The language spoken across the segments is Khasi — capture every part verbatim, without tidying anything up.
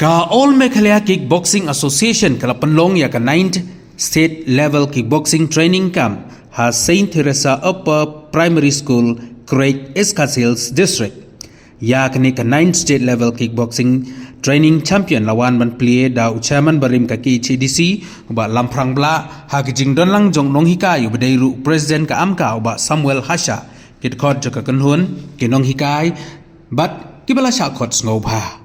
Ka All Meghalaya Kickboxing Association ka la pynlong ïa ka ninth State Level Kickboxing Training Camp ha Saint Theresa Upper Primary School, Create, East Khasi Hills District. Ïa kane ka ninth State Level Kickboxing Training Champion la wan ban plie da u Chairman barim ka K H A D C, u Bah Lamphrang Blah, ha ka jingdon lang jong u nonghikai uba dei ruh u President ka AMCA, u Bah Samuel Hasha, ki dkhot jong ka kynhun, ki nonghikai bad kiba la shah khot sngewbha.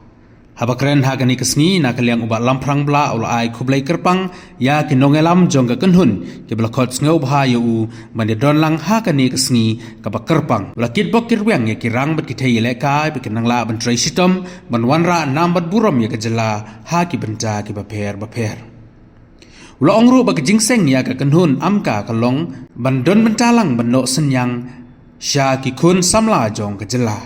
Haba kren ha kane ka sngi, na ka liang u Bah Lamphrang Blah u la ai khublei kyrpang ïa ki nongïalam jong ka kynhun kiba la khot sngewbha ïa u ban ïadon lang ha kane ka sngi kaba kyrpang. U la kitbok kitrwiang ïa ki rang bad ki thei ïalehkai bad ki nang lah ban trei shitom ban wanrah nam bad burom ïa ka jylla ha ki bynta kiba pher bapher. U la ong ruh ba ka jingseng ïa ka kynhun AMCA ka long ban don bynta lang ban noh synñiang sha ki khun samla jong ka jylla.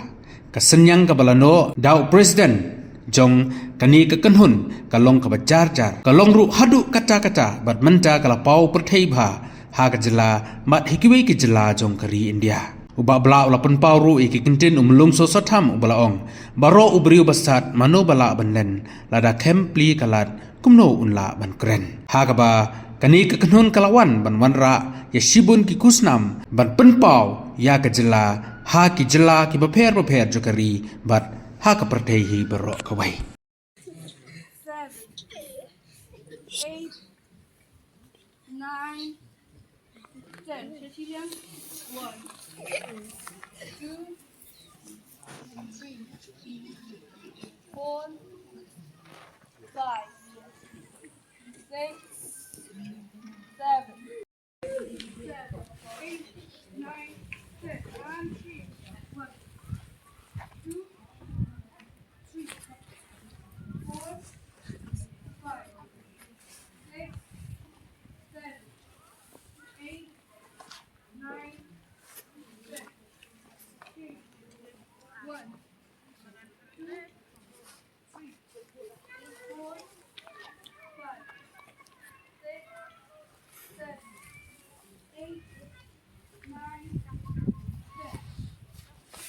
Ka synñiang kaba la noh da u President jong kane ka kynhun ka long kaba jar jar, ka long ruh haduh katta katta bad mynta ka la paw pyrthei bha ha ka jylla bad ha kiwei ki jylla jong ka ri India. U Bah Blah u la pynpaw ruh ïa ki kyntien u Mlung Soso Tham uba la ong, baroh u briew ba sat mano ba lah ban len, lada khem plie ka lad kumno un lah ban kren. Ha kaba kane ka kynhun ka la wan ban wanrah ïa shibun ki khusnam ban pynpaw ïa ka jylla ha ki jylla kiba pher bapher jong ka ri bad ha ka pyrthei hi baroh kawei. Seven, eight, nine, ten. Shashiliang. One, two, three, four, five, six, seven. Seven, eight, nine, ten. And three. One, two, three, four, five, six, seven, eight, nine, ten. Three. One, two, three, four, five, six, seven, eight, nine, ten.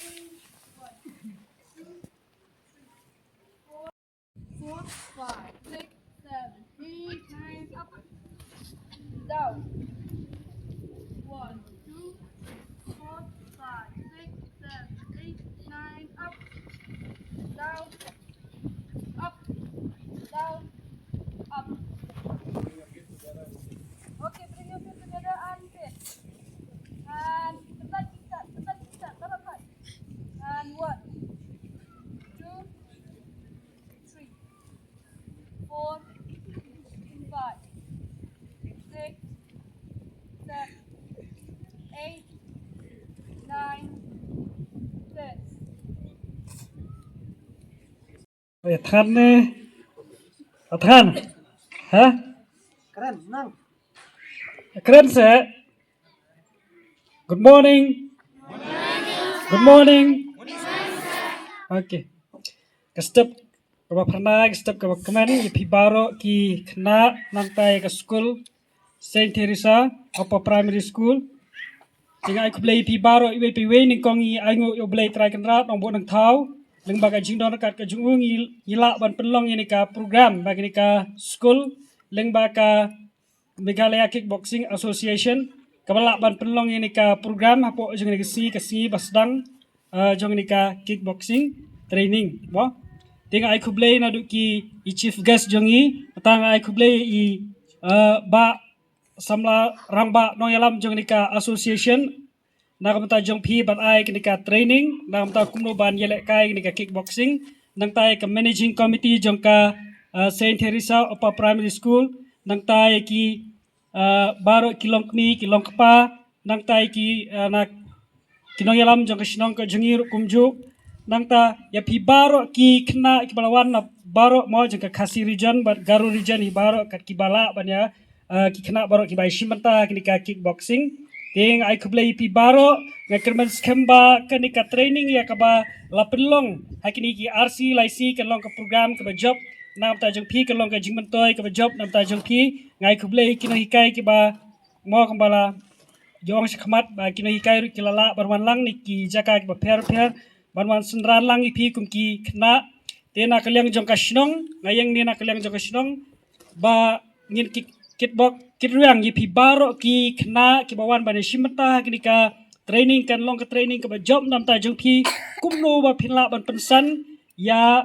Change. One, two, three, four, four, five, six, seven, eight, nine, up, down. One, two, three, four, five, six, seven, eight, nine, up, down, up, down, up. Okay, bring your feet together and sit. And start, start, start, start, start, start. And one, two, three, four, five, six, seven, eight, nine, ten. Ïa than ne? Ïa than? Ha? Kren, nang. Kren se. Good morning. Good morning. Okay. Ka step kaba pyrnai, ka step kaba kmen, ïa phi baroh ki khynnah nangta ïa ka skul Saint Theresa Upper Primary School. Te nga ai khublei ïa phi baroh iwei pa iwei, nyngkong ngi ai nguh ïa U Blei Trai Kynrad Nongbuh Nongthaw lyngba ka jingdon ryngkat ka jong u, ngi, ngi lah ban pynlong ïa kane ka program ba kane ka skul lyngba ka Meghalaya Kickboxing Association, kaba lah ban pynlong ïa kane ka program hapoh jong kane ka sngi, ka sngi ba sdang, eh, jong kane ka kickboxing training, mo. Te nga ai khublei naduh ki i chief guest jong ngi, mynta nga ai khublei i, eh, Bah Samla Rangbah Nongïalam jong kane ka association, na ka bynta jong phi ban ai kane ka training, na ka bynta kumno ban ïalehkai kane ka kickboxing, nangta ïa ka managing committee jong ka, uh, Saint Theresa Upper Primary School, nangta ïa ki, uh, baroh ki longkmie, ki longkpa, nangta ïa ki, uh, na ki nongïalam jong ka shnong ka jong ngi ruh kumjuh, nangta ïa phi baroh ki khynnah kiba la wan na baroh mo jong ka Khasi region bad Garo region hi baroh kat kiba lah ban ïa, uh, ki khynnah baroh kiba ïashim bynta ha kane ka kickboxing. Te nga ai khublei ïa phi baroh, nga kyrmen skhem ba kane ka training ïa kaba la pynlong ha kine ki ar sngi lai sngi kan long ka program kaba jop na ka bynta jong phi, kan long ka jingmyntoi kaba jop na ka bynta jong phi. Nga ai khublei ïa ki nonghikai kiba mo kumba la ong shakhmat ba ki nonghikai ruh ki la lah ban wan lang na ki jaka kiba pher pher ban wan synran lang ïa phi kum ki khynnah Te na ka liang jong ka shnong, nga ïeng ne na ka liang jong ka shnong, ba ngin ki, kitbok kitrwiang ïa phi baroh ki khynnah kiba wan ban shim bynta ha kane ka training, kan long ka training kaba jop namta jong phi, kumno ba phin lah ban pynsan ïa,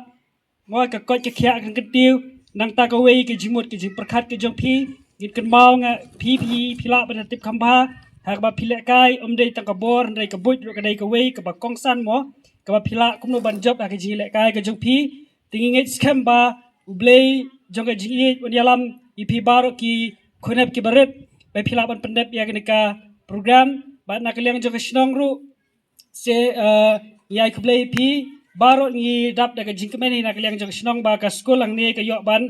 mo, ka koit ka khiah ka kyntiew, nangta kawei ka jingmut ka jingpyrkhat ka jong phi, ngin kynmaw nga phi, phi, phi lah ban tip kham bha ha kaba phi lehkai, ym dei tang ka bor, hynrei ka buit ruh ka dei kawei kaba kongsan, mo, kaba phi lah kumno ban jop ha ka jinglehkai ka jong phi. Te ngi ngeit skhem ba U Blei jong ka jingïeit un ïalam ïa phi baroh ki khun hep kiba rit, ba phi lah ban pyndep ïa kane ka program. Bad na ka liang jong ka shnong ruh, se, eh, ngi ai khublei ïa phi baroh, ngi dap da ka jingkmen hi na ka liang jong ka shnong ba ka skul hangne ka ïoh ban,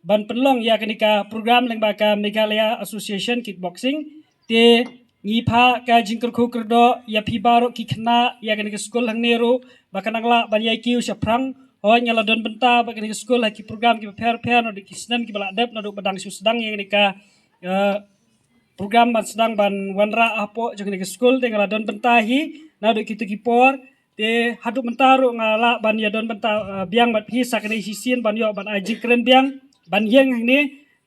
ban pynlong ïa kane ka program lyngba ka Meghalaya Association Kickboxing. Te ngi phah ka jingkyrkhu kyrdoh ïa phi baroh ki khynnah ïa kane ka skul hangne ruh, ba kan nang lah ban ïai kiew shaphrang. Hooid, nga la don bynta bad kane ka skul ha ki program kiba pher pher naduh ki snem kiba la dep, naduh ba dang shu sdang ïa kane ka, eh, program ban sdang ban wanrah hapoh jong kane ka skul, te nga la don bynta hi naduh kito ki por. Te haduh mynta ruh nga lah ban ïa don bynta, eh, biang bad phi sa kane shisien ban ïoh ban ai jingkren biang, ban ïeng hangne.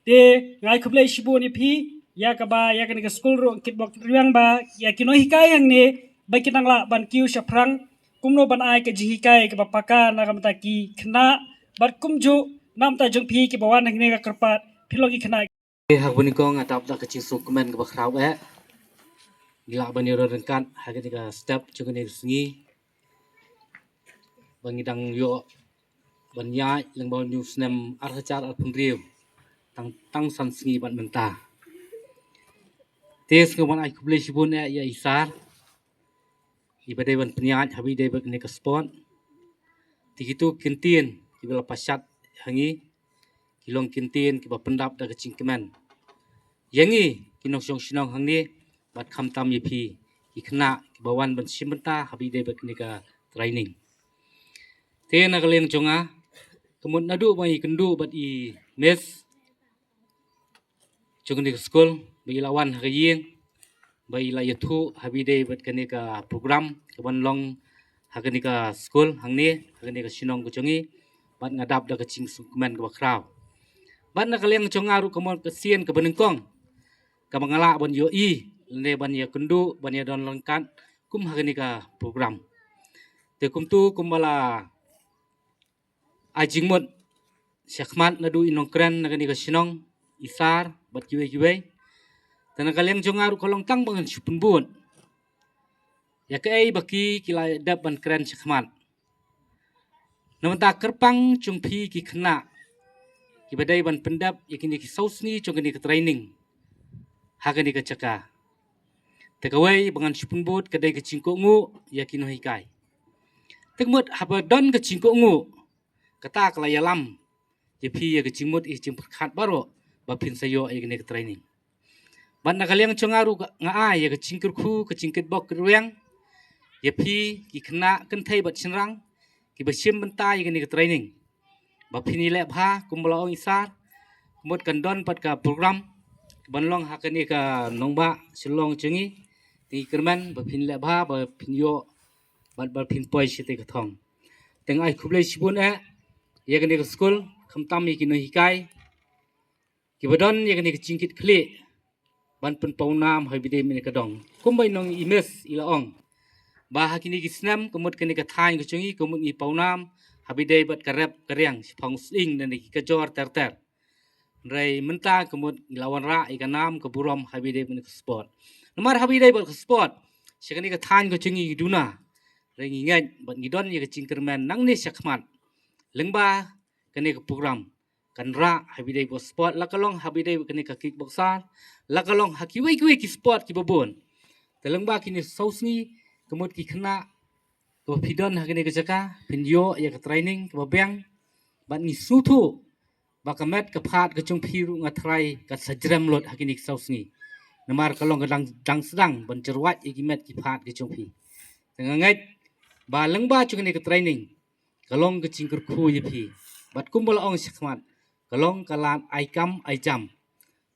Te nga ai khublei shibun ïa phi, ïa kaba ïa kane ka skul ruh kitbok kitrwiang ba ïa ki nonghikai hangne ba kin nang lah ban kiew shaphrang kumno ban ai ka jinghikai kaba paka na ka bynta ki khynnah, bad kumjuh namta jong phi kiba wan hangne ka kyrpad phi long ki khynnah. Ha kaba nyngkong nga dap da ka jingsngewkmen kaba khraw eh, ngi lah ban ïaroh ryngkat ha kane ka step jong kane ka sngi, ba ngi dang ïoh ban ïaid lyngba une u snem ar hajar arphew hynriew, tang, tang san sngi bad mynta. Te sngew ban ai khublei shibun eh ïa i Sar, iba dei ban pynïaid ha ba ïadei bad kane ka sport. Te kito ki kyntien kiba la pynshad ha ngi, ki long ki kyntien kiba pyndap da ka jingkmen ïa ngi ki nongshong shnong hangne, bad khamtam ïa phi ki khynnah kiba wan ban shim bynta ha ba ïadei bad kane ka training. Te na ka liang jong nga, ka mut naduh ba ngi kynduh bad i Miss jong kane ka skul, ba i la wan ha ka ïing, ba i la ïathuh ha ba ïadei bad kane ka program kaban long ha kane ka skul hangne, ha kane ka shnong ka jong ngi, bad nga dap da ka jingsngewkmen kaba khraw. Bad na ka liang jong nga ruh, ka mut ka sien kaba nyngkong kaba nga lah ban ïohi lane ban ïakynduh, ban ïadon ryngkat kum ha kane ka program. Te kumto kumba la ai jingmut shakhmat naduh i nongkren na kane ka shnong, i Sar bad kiwei kiwei, te na ka liang jong nga ruh ka long tang ba ngan shu pynbud ïa kaei ba ki, ki la dep ban kren shakhmat. Na ka bynta kyrpang jong phi ki khynnah kiba dei ban pyndep ïa kine ki saw sngi jong kane ka training ha kane ka jaka, te kawei ba ngan shu pynbud ka dei ka jingkohnguh ïa ki nonghikai. Te ka mut haba don ka jingkohnguh, kata ka la ïalam ïa phi ïa ka jingmut, ïa ka jingpyrkhat baroh ba phin sa ïoh ïa kane ka training. Bad na ka liang jong nga ruh, nga ai ïa ka jingkyrkhu, ka jingkitbok kitrwiang ïa phi ki khynnah kynthei bad shynrang kiba shim bynta ïa kane ka training, ba phin ïaleh bha kumba la ong i Sar, ka mut kan don pat ka program kaban long ha kane ka nongbah Shillong jong ngi. Te ngi kyrmen ba phin leh bha ba phin ïoh bad ba phin poi shatei ka thong. Te nga ai khublei shibun eh ïa kane ka skul, khamtam ïa ki nonghikai kiba don ïa kane ka jingkitkhlieh ban pynpaw nam ha ba ïadei bad kane ka dong. Kumba i nong i Miss i la ong, ba ha kine ki snem ka mut kane ka thaiñ ka jong ngi ka mut ngi paw nam ha ba ïadei bad ka rep ka riang, shaphang u sying, ne ki kajor ter ter. Hynrei mynta ka mut ngi la wanrah ïa ka nam ka burom ha ba ïadei bad ka sport. Namar ha ba ïadei bad ka sport, sha kane ka thaiñ ka jong ngi ngi duna. Hynrei ngi ngeit bad ngi don ïa ka jingkyrmen nangne shakhmat, lyngba kane ka program, kan rah ha ba ïadei bad sport, la ka long ha ba ïadei bad kane ka kickboxer, la ka long ha kiwei kiwei ki sport kiba bun. Te lyngba kine saw sngi, ka mut ki khynnah kaba phi don ha kane ka jaka, phin ïoh ïa ka training kaba biang. Bad ngi sngewthuh ba ka met ka phad ka jong phi ruh, nga tharai kan sa jrem lut ha kine ki saw sngi. Namar ka long ka dang, dang sdang ban jyrwat ïa ki met ki phad ka jong phi. Te nga ngeit ba lyngba jong kane ka training, ka long ka jingkyrkhu ïa phi. Bad kumba la ong shakhmat, ka long ka lad ai kam ai jam.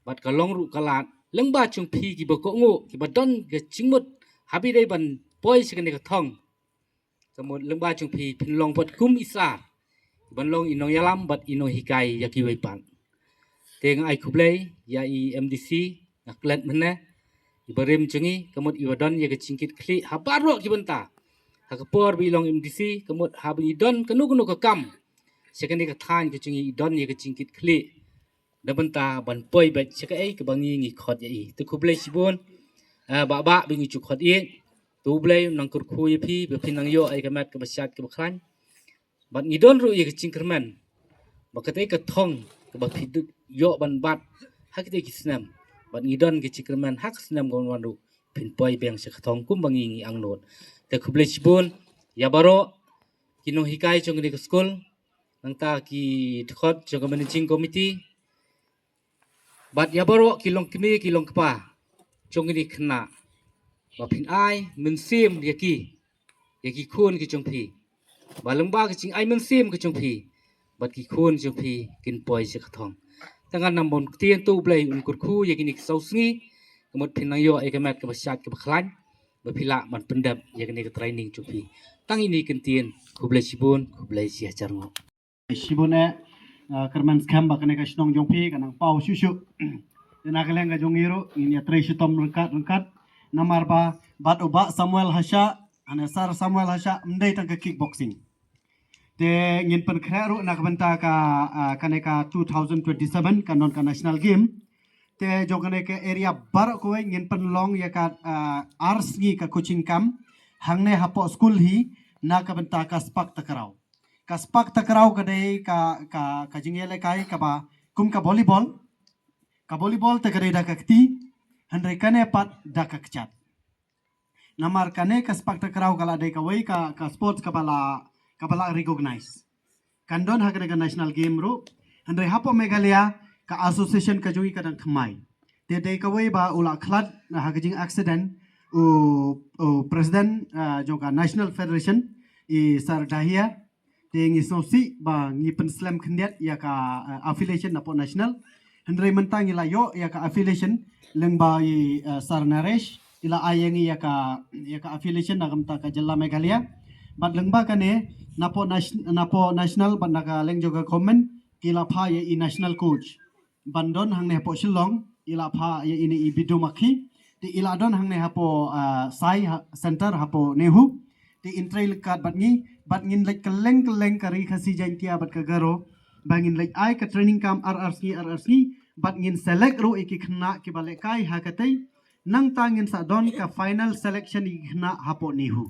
Bad ka long ruh ka lad lyngba jong phi kiba kohnguh, kiba don ka jingmut ha ba ïadei ban poi sha kane ka thong. Ka mut lyngba jong phi phin long pat kum i Sar, ban long i nongïalam bad i nonghikai ïa kiwei pat. Te nga ai khublei ïa i MDC, nga klet mynne, i barim jong ngi, ka mut i ba don ïa ka jingkit khlieh ha baroh ki bynta. Ha ka por ba i long MDC, ka mut haba i don kano kano ka kam sha kane ka thaiñ ka jong ngi, i don ïa ka jingkit khlieh na bynta ban poi beit sha kaei kaba ngi ngi khot ïa i. Te khublei shibun, eh, Bah Bah, ba ngi ju khot ïa i. To U Blei un nang kyrkhu ïa phi ba phin nang ïoh ïa ka met kaba shait kaba khlaiñ. Bad ngi don ruh ïa ka jingkyrmen ba katei ka thong kaba phi ïoh ban bat ha katei ki snem, bad ngi don ka jingkyrmen ha ka snem kaban wan ruh phin poi biang sha ka thong kumba ngi ngi angnud. Te khublei shibun ïa baroh ki nonghikai jong kane ka skul, nangta ki dkhot jong ka managing committee, bad ïa baroh ki longkmie ki longkpa jong kine ki khynnah, ba phin ai mynsiem ïa ki, ïa ki khun ki jong phi, ba lyngba ka jingai mynsiem ki jong phi bad ki khun jong phi kin poi sha ka thong. Te ngan nang bun ktien, to U Blei un kyrkhu ïa kine ki saw sngi, ka mut phin nang ïoh ïa ka met kaba shait kaba khlaiñ, ba phi lah ban pyndep ïa kane ka training jong phi. Tang ine i kyntien, khublei shibun, khublei shihajar nguh. Shibun eh, uh, kyrmen skhem ba kane ka shnong jong phi ka nang paw shuh shuh. Te na ka liang ka jong ngi ruh ngin ïatrei shitom ryngkat ryngkat. Namar ba bad u Bah Samuel Hashah, ane Sir Samuel Hashah, ym dei tang ka kickboxing. Te ngin pynkhreh ruh na ka bynta ka, uh, kane ka two thousand twenty-seven kan don ka national game. Te jong kane ka area baroh kawei ngin pynlong ïa ka, uh, ar sngi ka coaching camp hangne hapoh skul hi na ka bynta ka spark takraw. Ka spark takraw ka dei ka, ka, ka jingïalehkai kaba kum ka volleyball. Ka volleyball te ka dei da ka kti, hynrei kane pat da ka kjat. Namar kane ka spark takraw ka la dei kawei ka, ka sports kaba la, kaba la recognize. Kan don ha kane ka national game ruh, hynrei hapoh Meghalaya ka association ka jong ngi ka dang thymmai. Te dei kawei ba u la khlad ha ka jing accident u, u president, ah, jong ka National Federation, i Sir Dahia. Te ngi sngewsih ba ngi pynslem khyndiat ïa ka, eh, affiliation napoh national. Hynrei mynta ngi la ïoh ïa ka affiliation lyngba i, eh, Sir Naresh, i la ai ïa ngi ïa ka, ïa ka affiliation na ka bynta ka jylla Meghalaya. Bad lyngba kane napoh nas-, napoh national bad na ka liang jong ka government ki la phah ïa i national coach ban don hangne hapoh Shillong, i la phah ïa ine i Biddu Makhi. Te i la don hangne hapoh, ah, Sai ha, center hapoh NEHU. Te in trei ryngkat bad ngi, bad ngin leit kylleng kylleng ka Ri Khasi Jaiñtia bad ka Garo, ba ngin leit ai ka training camp ar ar sngi ar ar sngi, bad ngin select ruh ïa ki khynnah kiba lehkai ha katei. Nangta ngin sa don ka final selection ïa ki khynnah hapoh NEHU.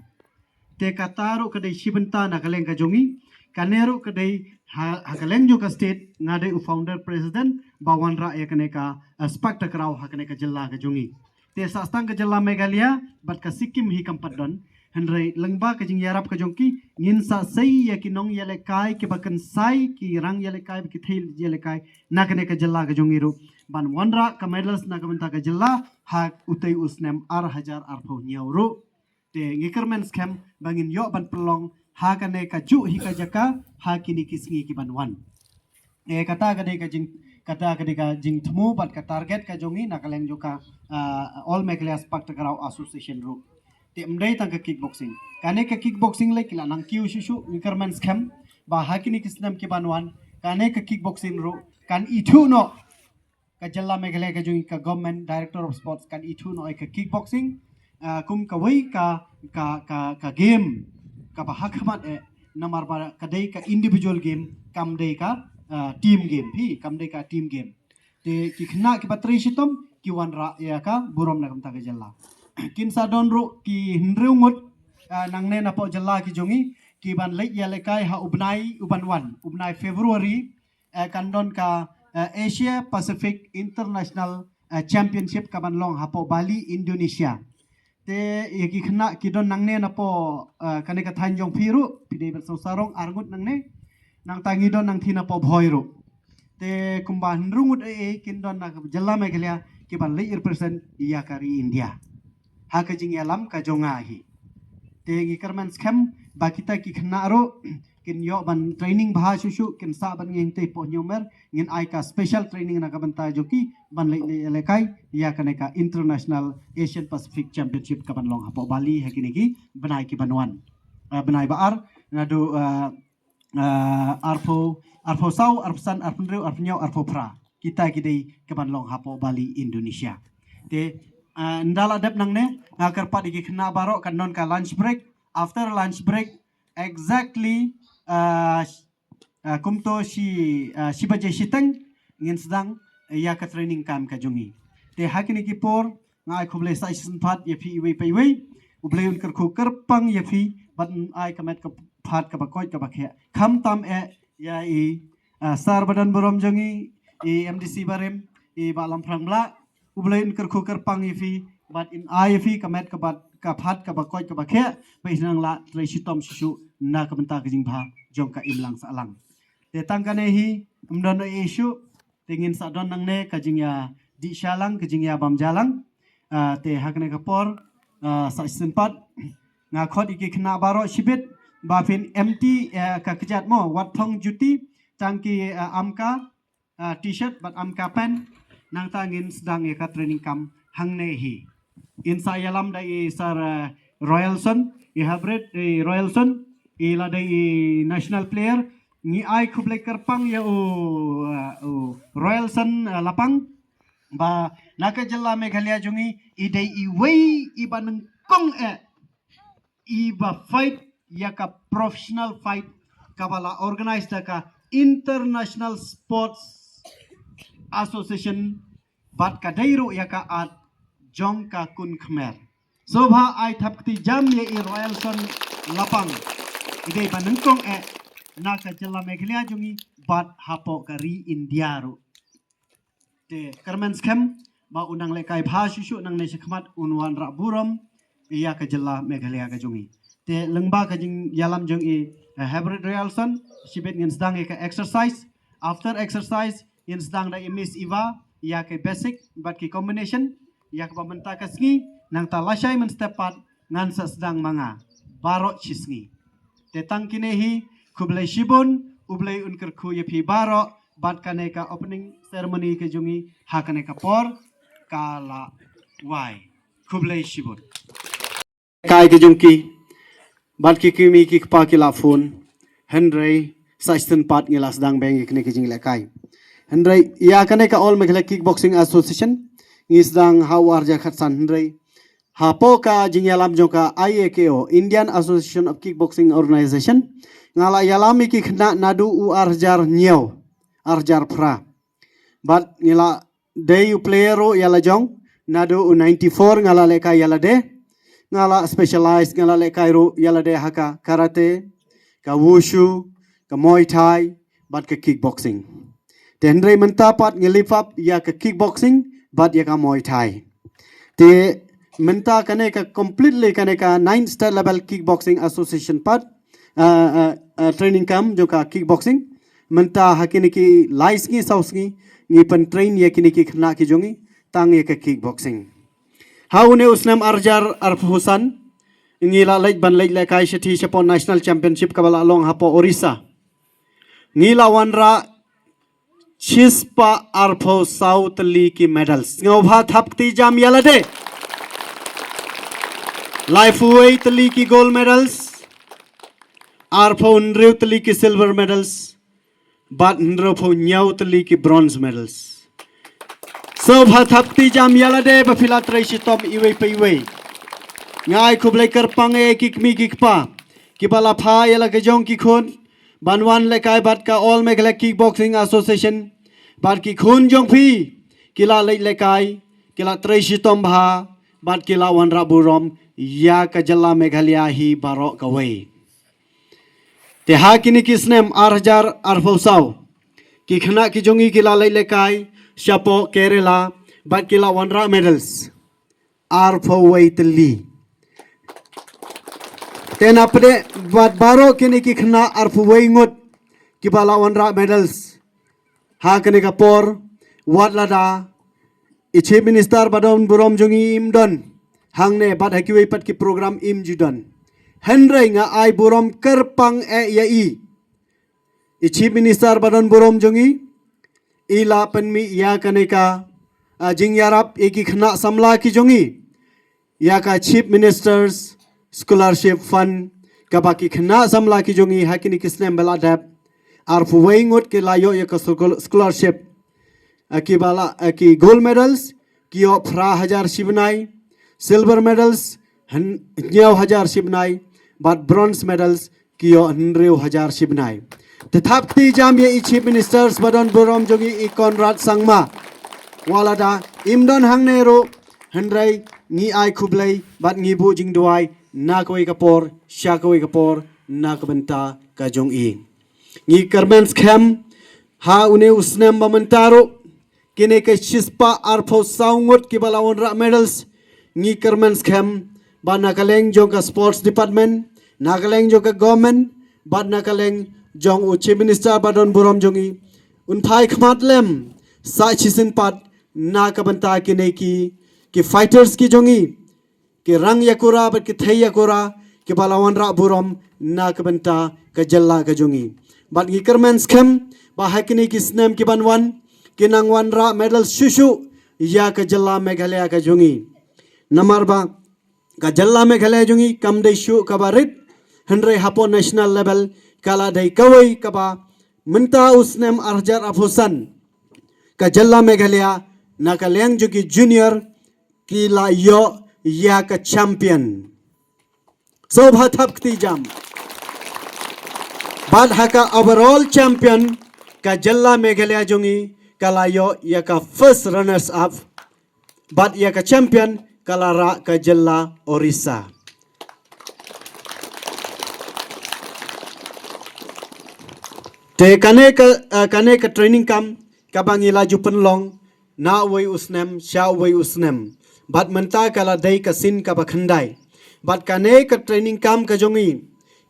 Te kata ruh ka dei shi bynta na ka liang ka jong ngi. Kane ruh ka dei ha, ha ka liang jong ka state, nga dei u founder president ba wanrah ïa kane ka, eh, spark takraw ha kane ka jylla ka jong ngi. Te sa tang ka jylla Meghalaya bad ka Sikkim hi kam pat don. Hynrei lyngba ka jingïarap ka jong ki, ngin sa sei ïa ki nongïalehkai kiba kynsai, ki rang ïalehkai, ki thei ïalehkai na kane ka jylla ka jong ngi ruh ban wanrah ka medals na ka bynta ka jylla ha utei u snem ar hajar arphew hynñiew ruh. Te ngi kyrmen skhem ba ngin ïoh ban pynlong ha kane kajuh hi ka jaka ha kine ki sngi ki ban wan. Eh, kata ka dei ka jing, kata ka dei ka jingthmu bad ka target ka jong ngi na ka liang jong ka, ah, All Meghalaya Spark Takraw Association ruh. Te ym dei tang ka kickboxing. Kane ka kickboxing lei ki la nang kiew shuh shuh, ngi kyrmen skhem ba ha kine ki snem ki ban wan kane ka kickboxing ruh kan ithuh noh. Ka jylla Meghalaya ka jong ngi, ka Government Director of Sports kan ithuh noh ïa ka kickboxing, ah, kum kawei ka, ka, ka, ka game kaba ha khmat eh, namar ba ka dei ka individual game, kam dei ka, ah, team game, hi, kam dei ka team game. Te ki khynnah kiba trei shitom ki wanrah ïa ka burom na ka bynta ka jylla. Kin sa don ruh ki hynriew ngut, ah, nangne napoh jylla ki jong ngi ki ban leit ïalehkai ha u bnai u ban wan, u bnai February, eh, kan don ka, eh, Asia Pacific International, eh, Championship ka ban long hapoh Bali, Indonesia. Te ïa ki khynnah ki don nangne napoh, eh, kane ka thaiñ jong phi ruh, phi dei ban sngewsarong ar ngut nangne. Nangta ngi don nangthie napoh Bhoi ruh. Te kumba hynriew ngut eh, eh, kin don na ka jylla Meghalaya ki ban leit represent ïa ka ri India ha ka jingïalam ka jong nga hi. Te ngi kyrmen skhem ba kita ki khynnah ruh kin ïoh ban training bha shuh shuh, kin sah ban ngi hangtei poh Hynñiewmer, ngin ai ka special training na ka bynta jong ki ban leit, leit ïalehkai ïa kane ka International Asian Pacific Championship ka ban long hapoh Bali ha kine ki bnai ki ban wan. Ah, bnai ba ar naduh, ah, ah, arphew, arphew saw, arphew san, arphew hynriew, arphew hynñiew, arphew phra. Kita ki dei ka ban long hapoh Bali, Indonesia. Te, ah, ynda la dep nangne, nga kyrpad ïa ki khynnah baroh, kan don ka lunch break. After lunch break, exactly, ah, ah, kumto shi, ah, shi baje shiteng, ngin sdang ïa ka training camp ka jong ngi. Te ha kine ki por, nga ai khublei sa shisien pat ïa phi iwei pa iwei. U Blei un kyrkhu kyrpang ïa phi, bad un ai ka met ka phad kaba koit kaba khiah. Khamtam eh ïa i, ah, Sir ba don burom jong ngi, i M D C barim, i Bah Lamphrang Blah, U Blei un kyrkhu kyrpang ïa phi, bad un ai ïa phi ka met ka bad ka phad kaba koit kaba khiah, ba phin nang lah trei shitom shisha na ka bynta ka jingbha jong ka imlang sahlang. Te tang kane hi, ym don ei ei shuh, te ngin sa don nangne ka jingïadih shalang, ka jingïabam jalang. Ah, te ha kane ka por, ah, sa shisien pat, nga khot ïa ki khynnah baroh shibit, ba phin empty, eh, ka kjat mo, wat thong juti, tang ki, eh, amka, ah, t-shirt bad amka pant, nangta ngin sdang ïa ka training camp hangne hi. Yn sa ïalam da i Sir, ah, Royalson, i Habrit, i Royalson, i la dei i national player, ngi ai khublei kyrpang ïa u, ah, u Royalson, ah, Lapang, ba na ka jylla Meghalaya jong ngi, i dei iwei i ba nyngkong eh, i ba fight ïa ka professional fight kaba la organize da ka International Sports Association, bad ka dei ruh ïa ka art jong ka Khun Khmer. Sngewbha ai thap kti jam ïa i Royalson Lapang. I dei ba nyngkong eh na ka jylla Meghalaya jong ngi bad hapoh ka ri India ruh. Te kyrmen skhem ba un nang lehkai bha shuh shuh nangne shakhmat, un wanrah burom ïa ka jylla Meghalaya ka jong ngi. Te lyngba ka jingïalam jong i, eh, Habrit Royalson, shibit ngin sdang ïa ka exercise. After exercise, ngin sdang da i Miss Eva ïa ka basic bad ki combination, ïa kaba mynta ka sngi, nangta lashai mynstep pat ngan sa sdang ma nga. Baroh shi sngi. Te tang kine hi, khublei shibun, U Blei un kyrkhu ïa phi baroh, bad kane ka opening ceremony ka jong ngi ha kane ka por ka la wai. Khublei shibun. Kai ka jong ki, bad ki kmie ki kpa ki la phone, hynrei sa shisien pat ngi la sdang biang ïa kane ka jinglehkai. Hynrei ïa kane ka All Meghalaya Kickboxing Association, ngi sdang ha u ar hajar khatsan, hynrei hapoh ka jingïalam jong ka I A K O, Indian Association of Kickboxing Organization, nga la ïalam ïa ki khynnah naduh u ar hajar hynñiew, ar hajar phra. Bad ngi la dei u player ruh ïa la jong, naduh u ninety-four nga la lehkai ïa lade, nga la specialize, nga la lehkai ruh ïa lade ha ka karate, ka wushu, ka Muay Thai, bad ka kickboxing. Te hynrei mynta pat ngi lift up ïa ka kickboxing bad ïa ka Muay Thai. Te mynta kane ka completely kane ka ninth State Level Kickboxing Association pat, ah, ah, ah, training camp jong ka kickboxing. Mynta ha kine ki lai sngi saw sngi ngi pyntrain ïa kine ki khynnah ki jong ngi tang ïa ka kickboxing. Ha une u snem ar hajar arphew san ngi la leit ban leit lehkai shathie shapoh National Championship kaba la long hapoh Orissa. Ngi la wanrah shispah arphew saw tylli ki medals. Sngewbha thap kti jam ïa lade. Laiphew wei tylli ki gold medals. Arphew hynriew tylli ki silver medals. Bad hynriewphew hynñiew tylli ki bronze medals. Sngewbha thap kti jam ïa lade ba phi la trei shitom iwei pa iwei. Nga ai khublei kyrpang ïa ki kmie ki kpa kiba la phah ïa la ka jong ki khun ban wan lehkai bad ka All Meghalaya Kickboxing Association, bad ki khun jong phi ki la leit lehkai, ki la trei shitom bha, bad ki la wanrah burom ïa ka jylla Meghalaya hi baroh kawei. Te ha kine ki snem ar hajar arphew saw, ki khynnah ki jong ngi ki la leit lehkai shapoh Kerala, bad ki la wanrah medals arphew wei tylli. Te na pdeng bad baroh kine ki khynnah arphew wei ngut kiba la wanrah medals ha kane ka por, wat lada i Chief Minister ba don burom jong ngi im don hangne bad ha kiwei pat ki program im ju don, hynrei nga ai burom kyrpang eh ïa i. I Chief Minister ba don burom jong ngi i la pynmih ïa kane ka, ah, jingïarap ïa ki khynnah samla ki jong ngi ïa ka Chief Minister's Scholarship Fund, kaba ki khynnah samla ki jong ngi ha kine ki snem ba la dep, arphew wei ngut ki la ïoh ïa ka scholarship. Ki ba la, ki gold medals ki ïoh phra hajar shi bnai, silver medals hynñiew hajar shi bnai, bad bronze medals ki ïoh hynriew hajar shi bnai. Te thap kti jam ïa i Chief Minister ba don burom jong ngi, i Conrad Sangma. Wat lada im don hangne ruh, hynrei ngi ai khublei bad ngi buh jingduwai na kawei ka por sha kawei ka por na ka bynta ka jong i. Ngi kyrmen skhem ha une u snem ba mynta ruh, kine ki shispah arphew saw ngut ki ba la wanrah medals, ngi kyrmen skhem ba na ka liang jong ka sports department, na ka liang jong ka government, bad na ka liang jong u Chief Minister ba don burom jong i, un phai khmat lem sa shisien pat na ka bynta kine ki, ki fighters ki jong i, ki rang ïakura bad ki thei ïakura ki ba la wanrah burom na ka bynta ka jylla ka jong i. Bad ngi kyrmen skhem ba ha kine ki snem ki ban wan, ki nang wanrah medal shuh shuh ïa ka jylla Meghalaya ka jong i. Namar ba ka jylla Meghalaya jong i kam dei shuh kaba rit, hynrei hapoh national level ka la dei kawei kaba mynta u snem arhajar arphew san, ka jylla Meghalaya na ka liang jong ki junior ki la ïoh ïa ka champion. Sngewbha thap kti jam. Bad ha ka overall champion, ka jylla Meghalaya jong i ka la ïoh ïa ka first runners up. Bad ïa ka champion ka la rah ka jylla Orissa. Te kane ka, eh, kane ka training camp kaba ngi la ju pynlong na uwei u snem sha uwei u snem. Bad mynta ka la dei ka sien kaba khyndai. Bad kane ka training camp ka jong i,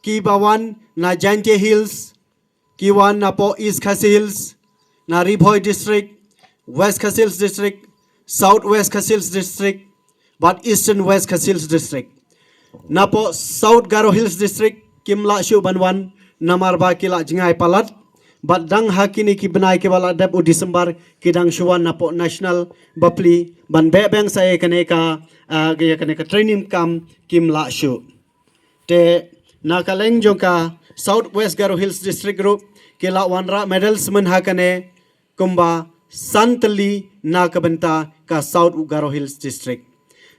ki ba wan na Jaintia Hills, ki wan napoh East Khasi Hills, na Ri Bhoi District, West Khasi Hills District, South West Khasi Hills District, bad Eastern West Khasi Hills District. Napoh South Garo Hills District kim lah shuh ban wan namar ba ki la jngai palat. Bad dang ha kine ki bnai ki ba la dep u December ki dang shu wan napoh national bapli ban beh beng sa ïa kane ka, ah, ïa kane ka training camp kim lah shuh. Te na ka liang jong ka South West Garo Hills District ruh ki la wanrah medals mynha kane kumba san tylli na ka bynta ka South Garo Hills District.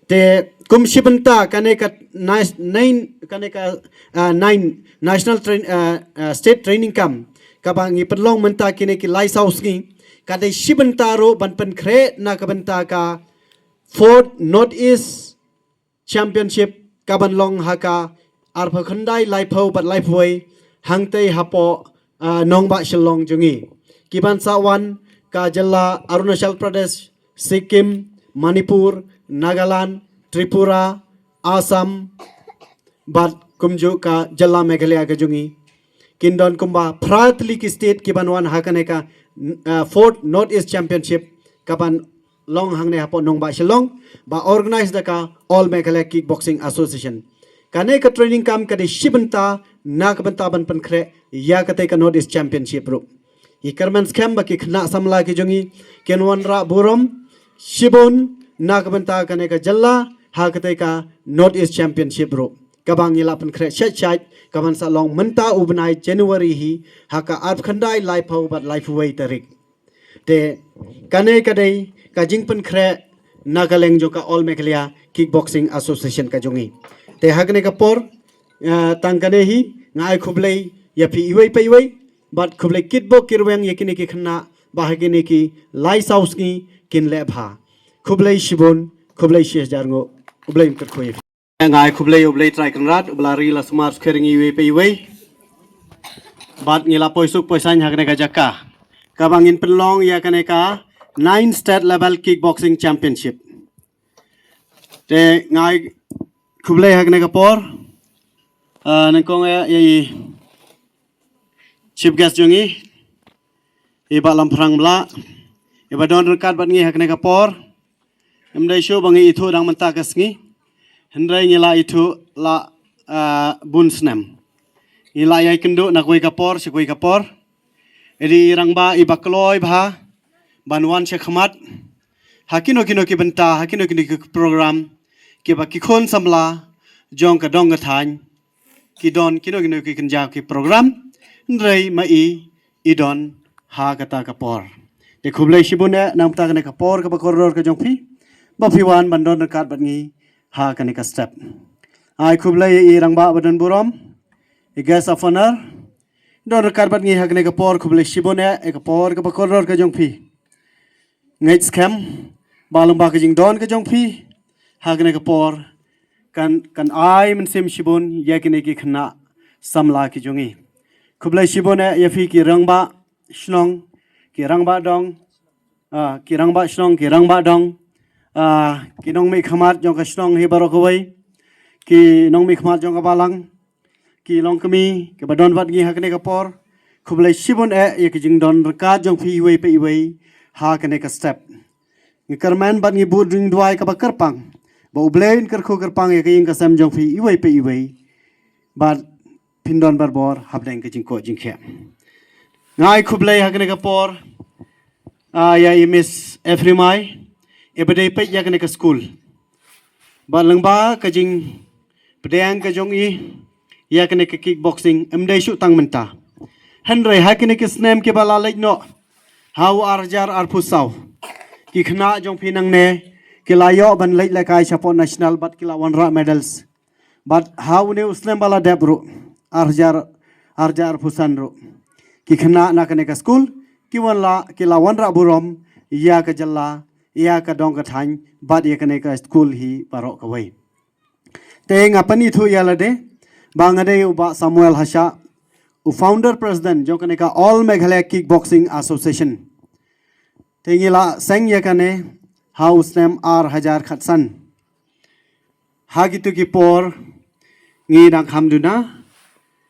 Te kum shi bynta kane ka nine, kane ka, ah, nine National Train, ah, ah, State Training Camp kaba ngi pynlong mynta kine ki lai saw sngi, ka dei shi bynta ruh ban pynkhreh na ka bynta ka fourth North East Championship ka ban long ha ka arphew khyndai, laiphew bad laiphew wei hangtei hapoh, ah, nongbah Shillong jong i. Ki ban sa wan ka jylla Arunachal Pradesh, Sikkim, Manipur, Nagaland, Tripura, Assam, bad kumjuh ka jylla Meghalaya ka jong i. Kin don kumba phra tylli ki state ki ban wan ha kane ka, ah, fourth North East Championship ka ban long hangne hapoh nongbah Shillong, ba organize da ka All Meghalaya Kickboxing Association. Kane ka training camp ka dei shi bynta na ka bynta ban pynkhreh ïa katei ka North East Championship ruh. Ngi kyrmen skhem ba ki khynnah samla ki jong i kin wanrah burom shibun na ka bynta kane ka jylla ha katei ka North East Championship ruh, kaba ngi la pynkhreh shait shait ka ban sa long mynta u bnai January hi ha ka arphew khyndai, laiphew bad laiphew wei tarik. Te kane ka dei ka jingpynkhreh na ka liang jong ka All Meghalaya Kickboxing Association ka jong i. Te ha kane ka por, eh, tang kane hi nga ai khublei ïa phi iwei pa iwei, bad khublei kitbok kitrwiang ïa kine ki khynnah ba ha kine ki lai saw sngi kin leh bha. Khublei shibun, khublei shi hajar nguh, U Blei un kyrkhu ïa phi. Nga ai khublei ïa U Blei Trai Kynrad, uba la ri la sumar sukher ïa ngi iwei pa iwei. Bad ngi la poi suk poi saiñ ha kane ka jaka kaba ngin pynlong ïa kane ka nine State Level Kickboxing Championship. Te nga ai khublei ha kane ka por, ah, nyngkong ïa, ïa i chief guest jong ngi, i Bah Lamphrang Blah, iba don ryngkat bad ngi ha kane ka por. Ym dei shuh ba ngi ithuh dang mynta ka sngi, hynrei ngi la ithuh la, ah, bun snem. Ngi la ïai kynduh na kawei ka por sha kawei ka por. Ïa i rangbah iba kloi bha ban wan sha khmat ha kino kino ki bynta, ha kino kino ki program kiba ki khun samla jong ka dong ka thaiñ ki don kino kino ki kynja ki program, hynrei ma i i don ha kata ka por. Te khublei shibun eh na ka bynta kane ka por kaba kordor ka jong phi ba phi wan ban don ryngkat bad ngi ha kane ka step. Ai khublei ïa i rangbah ba don burom, i guest of honor, don ryngkat bad ngi ha kane ka por, khublei shibun eh ïa ka por kaba kordor ka jong phi. Ngeit skhem ba lyngba ka jingdon ka jong phi ha kane ka por kan, kan ai mynsiem shibun ïa kine ki khynnah samla ki jong i. Khublei shibun eh ïa phi ki rangbah shnong, ki rangbah dong, ah, ki rangbah shnong, ki rangbah dong, ah, ki nongmihkhmat jong ka shnong hi baroh kawei, ki nongmihkhmat jong ka balang, ki longkmie kiba don bad ngi ha kane ka por. Khublei shibun eh ïa ki jingdon ryngkat jong phi iwei pa iwei ha kane ka step. Ngi kyrmen bad ngi bud ring duwai kaba kyrpang ba U Blei un kyrkhu kyrpang ïa ka ïing ka sem jong phi iwei pa iwei, bad phin don barabor hapdeng ka jingkoit jingkhiah. Nga ai khublei ha kane ka por, ah, ïa i Miss Ephraim Mai, i ba dei peit ïa kane ka skul. Bad lyngba ka jingpdiang ka jong i ïa kane ka kickboxing, ym dei shuh tang mynta, hynrei ha kine ki snem kiba la leit noh, ha u ar hajar arphew saw, ki khynnah jong phi nangne ki la ïoh ban leit lehkai shapoh national bad ki la wanrah medals. Bad ha une u snem ba la dep ruh, ar hajar, ar hajar arphew san ruh, ki khynnah na kane ka skul ki wan la, ki la wanrah burom ïa ka jylla, ïa ka dong ka thaiñ bad ïa kane ka skul hi baroh kawei. Te nga pynithuh ïa lade ba nga dei u Bah Samuel Hashah, u founder president jong kane ka All Meghalaya Kickboxing Association. Te ngi la seng ïa kane ha u snem ar hajar khatsan. Ha kitu ki por ngi dang kham duna,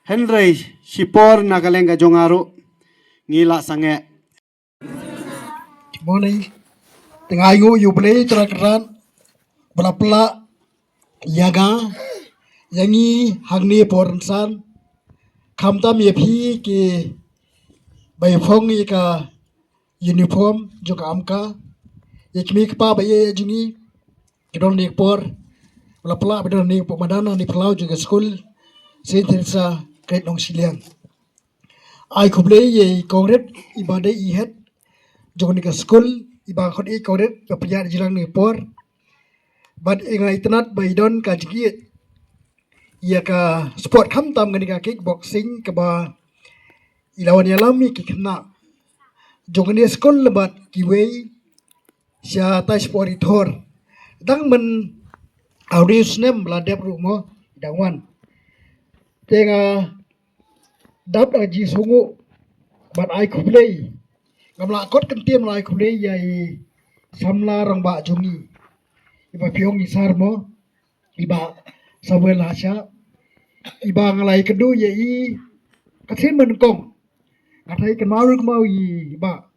hynrei shipor na ka liang ka jong nga ruh ngi la sangeh. Morning. Te nga ai nguh ïa U Blei Trai Kynrad ba la pynlah ïa nga, ïa ngi hangne por rynsan, khamtam ïa phi kiba ïa phong ïa ka uniform jong ka AMCA, ïa ki kmie ki kpa ba ïeit jong ngi, ki don ha kane ka por ba la pynlah, ba don ha kane ka por madan, ha kane ka phyllaw jong ka skul Saint Theresa College Nongshiliang. Ai khublei ïa i Kong Rit, i ba dei i head jong kane ka skul, i ba khot i Kong Rit ba pynïaid jingïalang ha kane ka por. Bad nga itynnad ba i don ka jingïeit ïa ka sport, khamtam kane ka kickboxing kaba i la wan ïalam ïa ki khynnah jong kane ka skul bad kiwei sha tai sport i thor. Dang myn ar snem la dep ruh mo, dang wan. Te nga dap da ka jingsngewnguh bad ai khublei. Ngam lah kot kyntien, la ai khublei ïa i samla rangbah jong ngi, i ba phi ong i sir mo, i Bah Samuel Hashah, i ba nga la ïakynduh ïa i ka sien ba nyngkong. Nga thait kynmaw ruh kynmaw i Bah,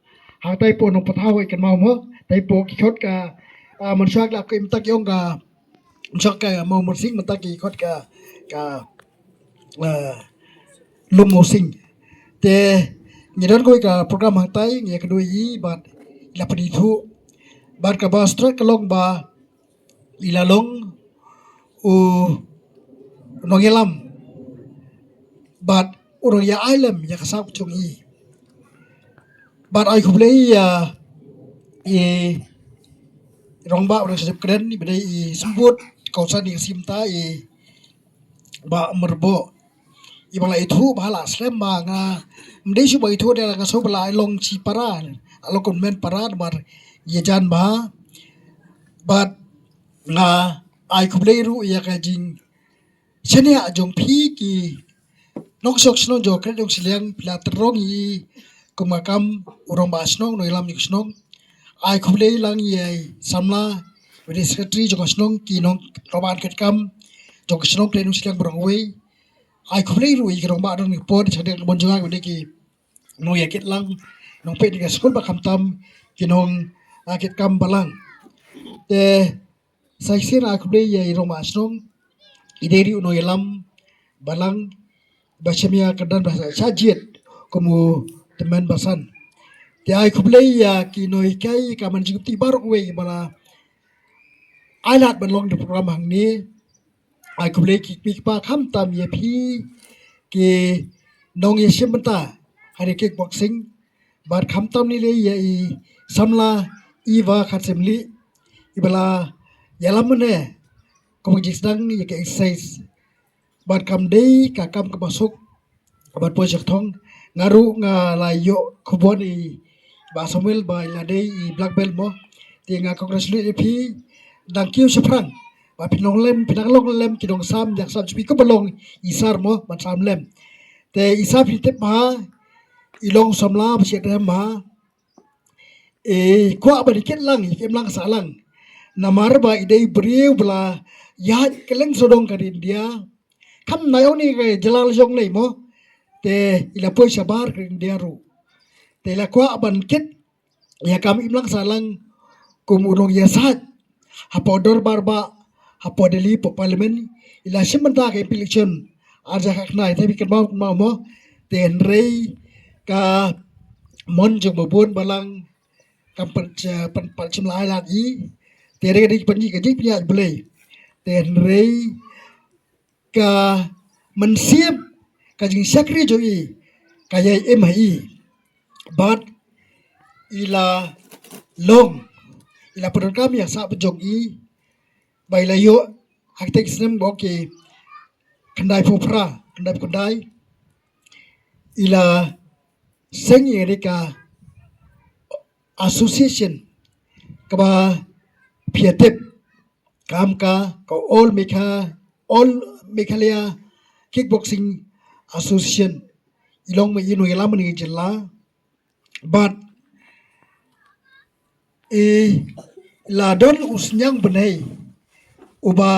ha tai poh Nongpynthau i kynmaw mo, tai poh ki khot ka, ah, mynshuwa la ki mynta ki ong ka, mynshuwa ka Mawmynsing, mynta ki khot ka, ka, ah, Lum Mawsing. Te ngi don kawei ka program hangtai, ngi ïakynduh ïa i bad i la pynithuh. Bad kaba straight ka long ba i la long u nongïalam bad u nongïalam ïa ka sap jong i. Bad ai khublei ïa i rangbah u nongshah jingkren, i ba dei i symbud kongsan ïa ka seng mynta, i Bah Myrboh, i ba la ithuh ba la slem ba nga, ym dei shuh ba ithuh, dei la nga shu ba la long shi para, la long kmen para namar ïa jan ba. Bad nga ai khublei ruh ïa ka jingshaniah jong phi ki nongshong shnong jong ka College Nongshiliang, phi la tyrong ïa i kum ka kam u rangbah shnong, nongïalam ïa ka shnong. Ai khublei lang ïa i samla, ïa i secretary jong ka shnong, ki nongïalam ïa ka kam jong ka shnong College Nongshiliang baroh kawei. Ai khublei ruh ïa ki rangbah don ha ka por, shadien ka mon jong nga, ki nongïakit lang, nongpeit ïa ka skul bad khamtam ki nong, ah, kit kam balang. Te sa shisien ai khublei ïa i rangbah shnong, i dei ruh u nongïalam balang ba shim ïa ka dang ba shah jied kum u tymmen basan. Te ai khublei ïa ki nonghikai, ka managing committee baroh kawei ba la ai lad ban long da program hangne. Ai khublei ki kmie ki kpa, khamtam ïa phi ki nongïashim bynta ha ri kickboxing, bad khamtam ne lei ïa i samla Eva Kharsem Lih, iba la ïalam mynne kum ka jingsdang ïa ka exercise. Bad kam dei ka kam kaba suk, bad poi sha kthong. Nga ruh nga la ïoh khubor i Bah Samuel ba i la dei i black belt mo. Te nga congratulate ïa phi, dang kiew shaphrang. Ba phi nang lem, phi nang long lem ki nongsam, ïa ka sam jong phi kumba long i sar mo, ban sam lem. Te i sar phi tip bha, i long samla ba shet rem bha. I kwah ban kit lang, i kit lang sah lang. Namar ba i dei briew ba la ïaid kylleng sawdong ka ri India. Kam nai ong ne ka jylla la jong lei mo. Te i la poi shabar ka ri India ruh. Te i la kwah ban kit ïa ka kam im lang sah lang kum u nongïasaid hapoh dorbar bah, hapoh Delhi, hapoh Parliament. I la shim bynta ka M P election ar hajar khatkhyndai, te phi kynmaw, kynmaw mo. Te hynrei ka mon jong ba bun balang kam pat, eh, pan pat shim la ai lad i. Te hynrei ka dei ka jingpynïaid Blei. Te hynrei ka mynsiem, ka jingshakri jong i ka ïai im ha i. Bad i la long, i la pyndonkam ïa ka sap jong i, ba i la ïoh ha kata ka snem ba ki khyndai phew phra, khyndai phew khyndai, i la seng ïa ka association kaba phi ïa tip, ka AMCA, ka All Megha-, All Meghalaya Kickboxing Association. I long ma i nongïalam mynne ka jylla. Bad i la don u sniang bnai uba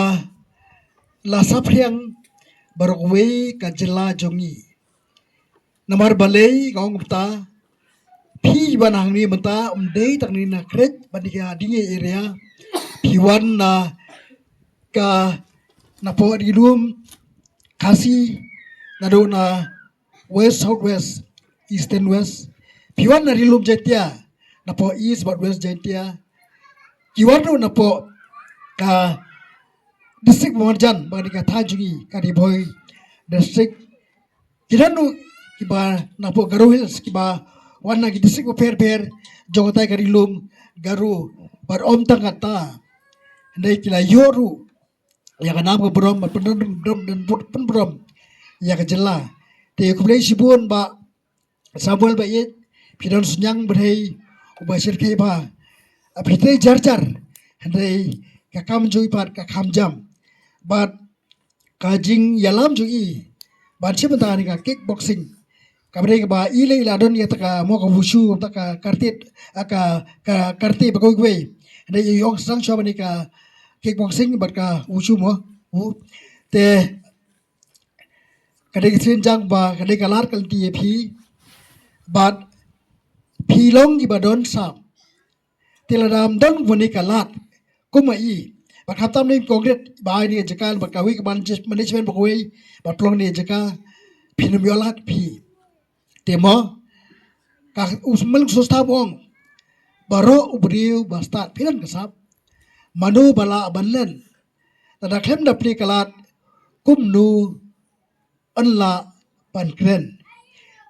la saphriang baroh kawei ka jylla jong i. Namar balei nga ong kumta, phi ba na hangne mynta, ym dei tang ne na Khrek bad ne ka Dieng area. Phi wan na ka, napoh Ri Lum Khasi, naduh na West, South West, Eastern West. Phi wan na Ri Lum Jaintia, napoh East bad West Jaintia. Ki wan ruh napoh ka district ba marjan, ba ne ka thaiñ jong i, ka Ri Bhoi District. Ki don ruh kiba napoh Garo Hills, kiba wan na ki district bapher bapher jong katai ka Ri Lum Garo, bad ym tang kata, hynrei ki la ïoh ruh ïa ka nam ka burom, bad pynburom, pynburom ïa ka jylla. Te khublei shibun Bah Samuel ba ïeit, phi don sniang bnai uba shyrkhei bha. Phi trei jar jar, hynrei ka kam jong i pat ka kham jam. Bad ka jingïalam jong i ban shim bynta ne ka kickboxing, kaba dei kaba i lei i la don ïa kata ka mo ka wushu, kata ka karate, ah, ka, ka karate ba kawei kawei. Hynrei i ong sdang shuwa ba ne ka kickboxing bad ka wushu mo. Te ka dei ka sien jang ba ka dei ka lad ka lynti ïa phi. Bad phi long kiba don sap. Te lada ym don bun ne ka lad kum ma i, ba khamtam ne kongret ba ai ne ka jaka bad kawei ka manage-, management ba kawei ba pynlong ne ka jaka, phin ym ïoh lad phi. Te mo, ka u Symel Sostam u ong, baroh u briew ba stad phi don ka sap. Mano ba lah ban len? Lada khlem da plie ka lad, kumno yn lah ban kren?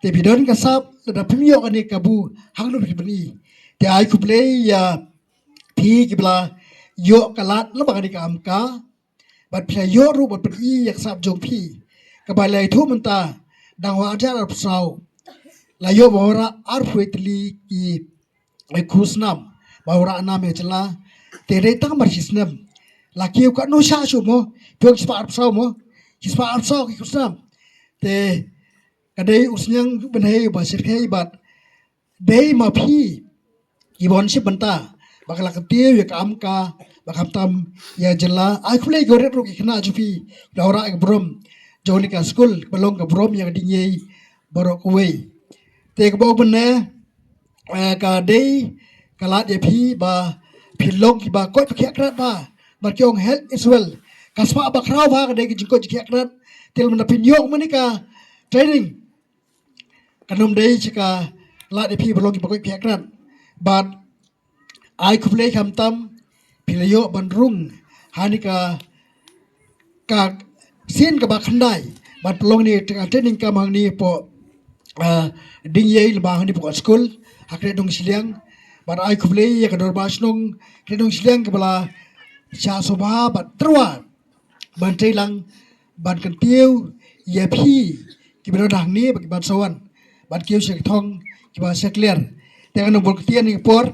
Te phi don ka sap, lada phim ïoh kane ka kabu, hangno phi pyni? Te ai khublei ïa phi kiba la ïoh ka lad lyngba kane ka AMCA, bad phi la ïoh ruh ban pyni ïa ka sap jong phi, kaba la ïathuh mynta, dang ha ar hajar arphew saw la ïoh ba wanrah arphew wei tylli ki, eh, khusnam ba wanrah nam ïa ka jylla. Te dei tang mar shi snem la kiew katno shah shuh mo, phi ong shispah arphew saw mo, shispah arphew saw ki khusnam. Te ka dei u sniang bnai uba shyrkhei bad dei ma phi kiba wan shim bynta ba ka la kyntiew ïa ka AMCA, ba khamtam ïa ka jylla. Ai khublei ki rit ruh ki khynnah jong phi, la wanrah ïa ka burom jong kane ka skul, ba long ka burom ïa ka Dieng baroh kawei. Te kaba ong mynne, eh, ka dei ka lad ïa phi ba phin long kiba koit ba khiah krat bha. Bad ki ong health is wealth. Ka spah ba khraw bha ka dei ka jingkoit jingkhiah krat. Te lada phin ïoh mynne ka training, kan ym dei sha ka lad ïa phi ba long kiba koit khiah krat. Bad ai khublei khamtam phi la ïoh ban rung ha kane ka ka sien kaba khyndai bad pynlong ïa ka training camp hangne hapoh, ah, Ding Ïei lyngba hangne hapoh skul ha Kredong Shiliang. Bad ai khublei ïa ka dorbar shnong Kredong Shiliang kaba la shah sngewbha bad tyrwa ban trei lang ban kyntiew ïa phi kiba don hangne bad kiba sa wan ban kiew sha ka thong kiba sa clear. Te ngan ym bun ktien ïa ka por,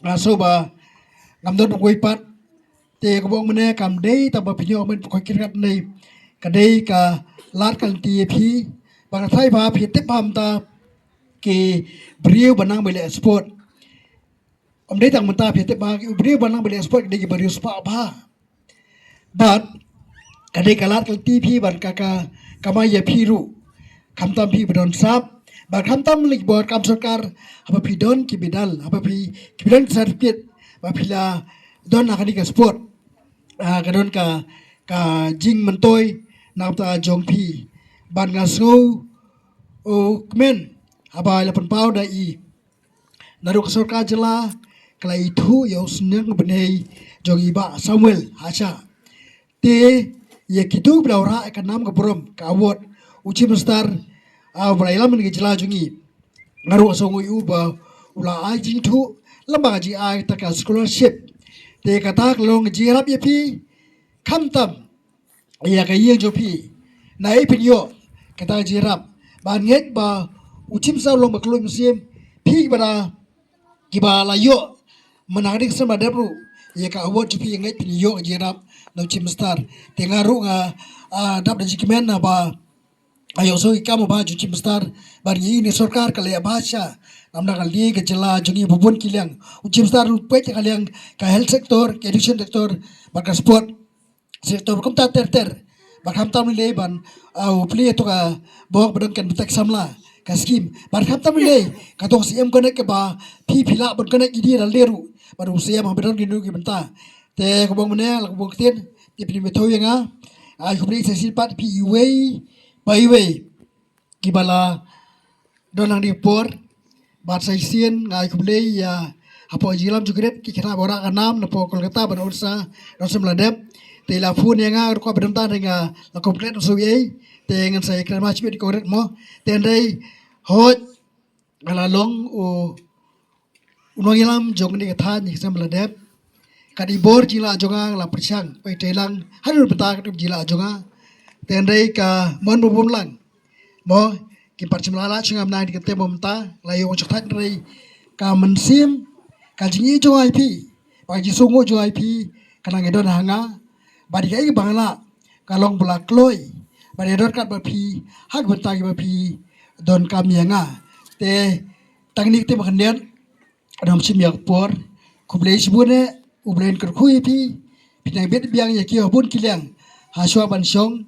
nga sngew ba ngam don ba kawei pat. Te kaba ong mynne kam dei tang ba phi ïoh mynta, ba kawei kyrkieh, ne ka dei ka lad ka lynti ïa phi ba nga tharai ba phi tip ba mynta ki briew ba nang ba leh sport, ym dei tang mynta, phi tip ba ki briew ba nang ba leh sport ki dei kiba riewspah bha. Bad ka dei ka lad ka lynti phi bad ka, ka kamai ïa phi ruh. Khamtam phi ba don sap bad khamtam lei bor kam sorkar, haba phi don ki medal, haba phi, phi don ki certificate ba phi la don ha kane ka sport, ah, ka don ka, ka jingmyntoi na ka bynta jong phi. Bad nga sngew, oh, kmen haba la pynpaw da i naduh ka sorkar jylla ka la ithuh ïa u sniang bnei jong i Bah Samuel Hasha. Te ïa kito ba la wanrah ïa ka nam ka burom, ka award, u Chief Minister, ah, ba la ïalam na ka jylla jong ngi, nga ruh nga sngew ïa u ba u la ai jingthoh lyngba ka jingai kata ka scholarship. Te kata ka long jingïarap ïa phi, khamtam ïa ka ïing jong phi. Naei phin ïoh kata ka jingïarap? Ba ngeit ba u Chief Minister u long ba khlaiñ mynsiem, phi kiba la, kiba la ïoh mynta ka dei ka snem ba la dep ruh ïa ka award jong phi, ngeit phin ïoh ka jingïarap na u Chief Minister. Te nga ruh nga, ah, dap da jingkmen naba nga ïohsngew ïa ka kam ba jong u Chief Minister bad ngi ïohi ne sorkar ka leh bha shisha namar ka leh ka jylla jong ngi ba bun ki liang. U Chief Minister u peit ka liang ka health sector, ka education sector bad ka sport sector kumta ter ter. Bad khamtam lei lei ban, ah, u plie ïa to ka bok ba don kan bynta ki samla, ka scheme. Bad khamtam lei lei kato ka C M Connect kaba phi phi lah ban connect ïa ki da lade ruh bad u C M haba don kino ki bynta. Te kaba ong mynne la kaba ong ktien, te phin ïa myntoi ïa nga. Ai khublei sa shisien pat phi iwei pa iwei kiba la don hangne ha ka por. Bad sa shisien nga ai khublei ïa hapoh jingïalam jong ki rit ki khynnah ba wanrah ka nam napoh Kolkata bad Odisha, don snem ba la dep. Te la phone ïa nga ruh ba don tang, hynrei nga la khlem klet, ym sngew ei. Te ngan sa ïakren ma shibit ïa ki rit mo. Te hynrei hooid nga la long u u nongïalam jong kane ka thaiñ ha ka snem ba la dep. Ka dei bor jinglah jong nga, nga la pyrshang, pyrshang lang haduh mynta ka dei jinglah jong nga. Te hynrei ka mon ba bun lang mo, kim pat shym la lah shuh, ngam nang dei ka tem ba mynta la ïoh jingthait, hynrei ka mynsiem, ka jingïeit jong nga ïa phi bad ka jingsngewnguh jong nga ïa phi ka nang ïadon ha nga. Bad ïa kaei kaba nga lah ka long ba la kloi bad ïadon kat bad phi ha ka bynta kiba phi donkam ïa nga. Te tang kine ki ktien ba khyndiat, ym shym ïa ka por. Khublei shibun eh, U Blei un kyrkhu ïa phi. Phi nang bit biang ïa ki ha bun ki liang ha shuwa ban shong.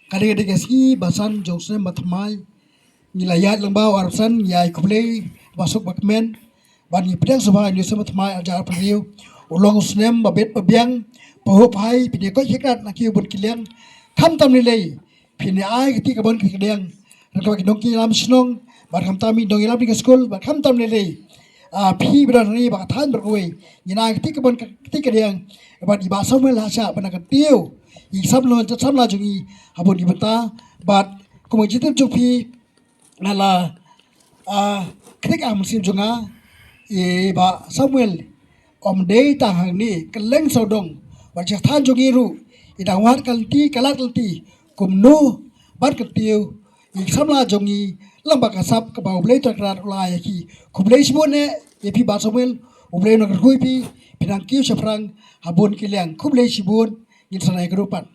Ka dei, ka dei ka sngi ba san jong u snem ba thymmai. Ngi la ïaid lyngba u arphew san, ngi ai khublei ba suk ba kmen. Bad ngi pdiang sngewbha ïa u snem ba thymmai arhajar arphew hynriew u long u snem ba bit ba biang, ba hup hai, phin ïa koit khie krad na ki ha bun ki liang. Khamtam lei lei phin ïa ai kti ka bor kti ka diang. Ryngkat ki nongïalam shnong bad khamtam ki nongïalam ki skul bad khamtam lei lei, ah, phi ba don hangne bad ka thaiñ bad kawei, ngin ai kti ka bor kti ka diang bad i Bah Samuel Hasha ban kyntiew ïa ki samla, samla jong ngi ha bun ki bynta. Bad kum ka jingtip jong phi, nga la, ah, kynnoh ha ka mynsiem jong nga, i Bah Samuel ym dei tang hangne, kylleng sawdong bad sha thaiñ jong ngi ruh i dang wad ka lynti, ka lad ka lynti kumno ban kyntiew ïa ki samla jong ngi lyngba ka sap kaba U Blei Trai Kynrad u la ai ïa ki. Khublei shibun eh ïa phi Bah Samuel, U Blei un nang kyrkhu ïa phi, phin nang kiew shaphrang ha bun ki liang. Khublei shibun, ngin sa ïakynduh pat.